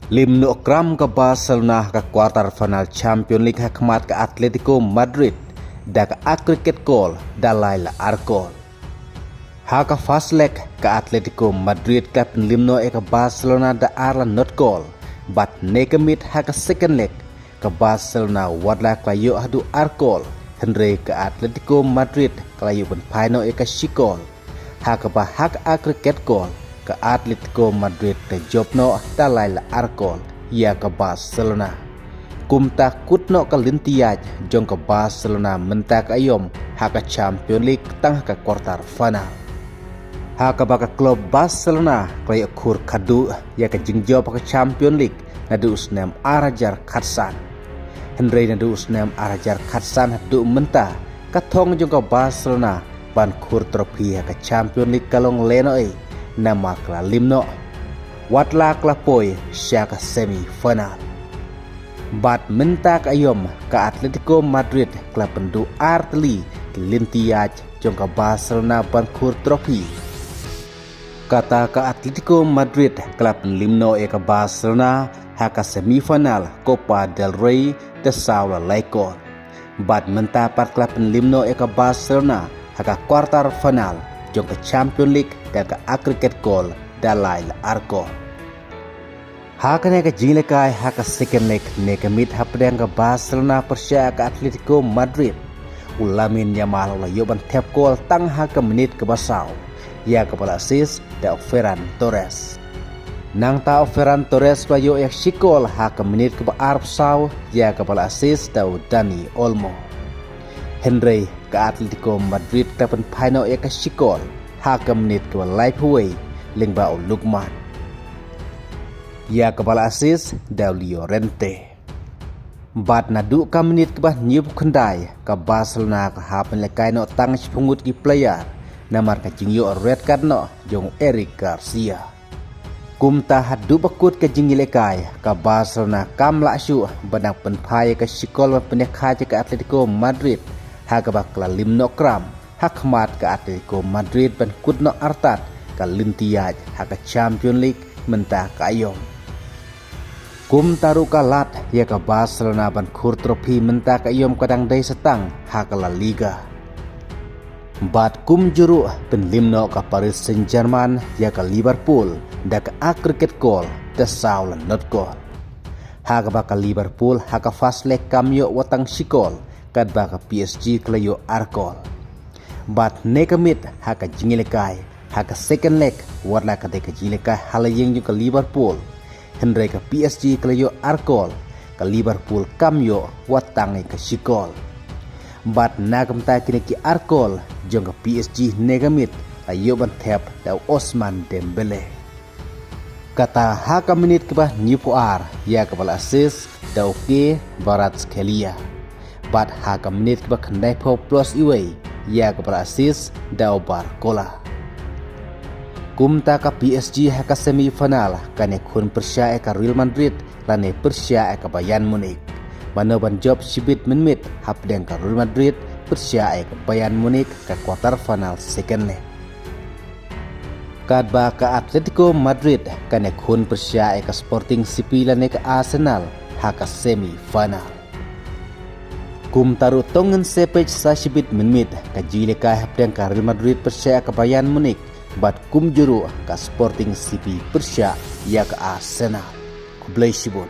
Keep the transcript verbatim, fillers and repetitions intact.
Lim noh kram ka Barcelona ha ka quarter final Champions League ha khmat ka Atletico Madrid da ka aggregate goal da lai la ar goal. Ha ka first leg ka Atletico Madrid ka la pynlim noh ïa ka Barcelona da ar la not goal. Bad ne ka miet ha ka second leg ka Barcelona wat la ka la ïoh haduh ar goal, hynrei ka Atletico Madrid ka la ïoh ban phai noh ïa ka shi goal. Ha kaba ha ka aggregate goal ka Atletico Madrid ka jop noh da lai la ar goal ïa ka Barcelona. Kumta kut noh ka lynti ïaid jong ka Barcelona mynta ka aïom ha ka Champions League tang ha ka quarter final. Ha kaba ka club Barcelona ka la ïoh khur khatduh ïa ka jingjop ha ka Champions League naduh u snem ar hajar khatsan. Hynrei naduh u snem ar hajar khatsan haduh mynta ka thong jong ka Barcelona ban khur trophy ha ka Champions League ka long lehnohei, namar ka la lim noh. Wat la ka la poi sha ka semi final. Bad mynta ka aïom ka Atletico Madrid ka la pynduh ar tylli ki lynti ïaid jong ka Barcelona ban khur trophy. Kata ka Atletico Madrid ka la pynlim noh ïa ka Barcelona ha ka semi final Copa del Rey da saw la lai goal. Bad mynta pat ka la pynlim noh ïa ka Barcelona ha ka quarter final jong ka Champions League da ka aggregate goal da lai la ar goal. Ha kane ka jingïalehkai ha ka second leg ne ka miet hapdeng ka Barcelona pyrshah ka Atletico Madrid, u Lamine Yamal u la ïoh ban thep goal tang ha ka minit kaba saw ïa kaba la assist da u Ferran Torres. Nangta u Ferran Torres u la ïoh ïa ka shi goal ha ka minit kaba arphew saw ïa kaba la assist da u Dani Olmo. Hynrei ka Atletico Madrid ka la pynphai noh ïa ka shi goal ha ka minit kaba laiphew wei lyngba u Lookman, ïa kaba la assist da u Llorente. Bad naduh ka minit kaba hynñiewphew khyndai ka Barcelona ka hap ban lehkai noh tang shiphew ngut ki player namar ka jingïoh red card noh jong u Eric Garcia. Kumta haduh ba kut ka jingïalehkai ka Barcelona kam lah shuh ban nang pynphai ïa ka shi goal ban pynïakhaiñ ïa ka Atletico Madrid ha kaba ka la lim noh kram ha khmat ka Atletico Madrid ban kut noh artat ka lynti ïaid ha ka Champions League mynta ka aïom. Kumta ruh ka lad ïa ka Barcelona ban khur trophy mynta ka aïom ka dang dei sa tang ha ka La Liga. Bad kumjuh ruh pynlim noh ka Paris Saint-Germain ïa ka Liverpool da ka aggregate goal da saw la not goal. Ha kaba ka Liverpool ha ka first leg kam ïoh wat tang shi goal, katba ka P S G ka la ïoh ar goal. Bad ne ka miet ha ka jingïalehkai ha ka second leg, wat la ka dei ka jingïalehkai ha la ïing jong ka Liverpool, hynrei ka P S G ka la ïoh ar goal, ka Liverpool kam ïoh wat tang ïa ka shi goal. Bad na ka bynta kine ki ar goal jong ka P S G ne ka miet la ïoh ban thep da u Ousmane Dembélé. Kata ha ka minit kaba hynñiewphew ar ïa kaba la assist da u Kvaratskhelia. Bad ha ka minit kaba khyndaiphew plus iwei ïa kaba la assist da u Barcola. Kumta ka P S G ha ka semi final kan ïakhun pyrshah ïa ka Real Madrid lane pyrshah ïa ka Bayern Munich. Mano ban jop shibit mynmiet hapdeng ka Real Madrid pyrshah ïa ka Bayern Munich ka quarter final second leg. Katba ka Atletico Madrid kan ïakhun pyrshah ïa ka Sporting C P lane ka Arsenal ha ka semi final. Kumta ruh tang ngin sa peit sa shibit mynmiet ka jingïalehkai hapdeng ka Real Madrid pyrshah ïa ka Bayern Munich bad kumjuh ruh ka Sporting C P pyrshah ïa ka Arsenal. Khublei shibun.